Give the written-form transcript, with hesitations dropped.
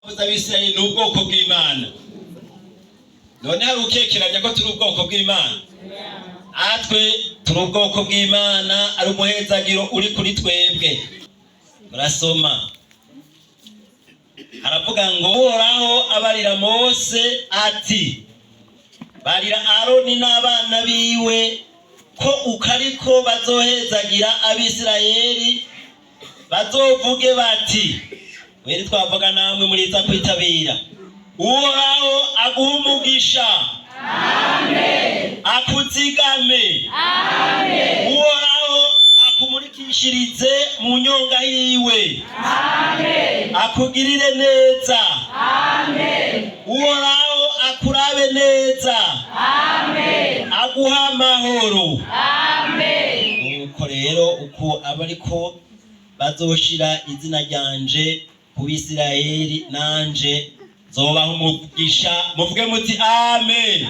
Avuze Abisirayeli ni ubwoko bw'Imana. None hari ukekeranya ko turi ubwoko bw'Imana? Natwe turi ubwoko bw'Imana, ari umuhezagiro uri kuri twebwe. Murasoma, haravuga ngo: "Uhoraho abarira Mose ati: Barira Aroni n'abana biwe ko uko ariko bazohezagira Abisirayeli, bazovuge bati." Weri twavuga namwe muriza kwitabira. Uhoraho aguha umugisha, akuzigame. Uhoraho akumurikishirize mu nyonga hiwe, akugirire neza. Uhoraho akurabe neza, aguha amahoro. Nuko rero uko aba ariko bazoshira izina ryanje ku Bisirayeli, nanje nzobaha umugisha. Muvuge muti: "Amen."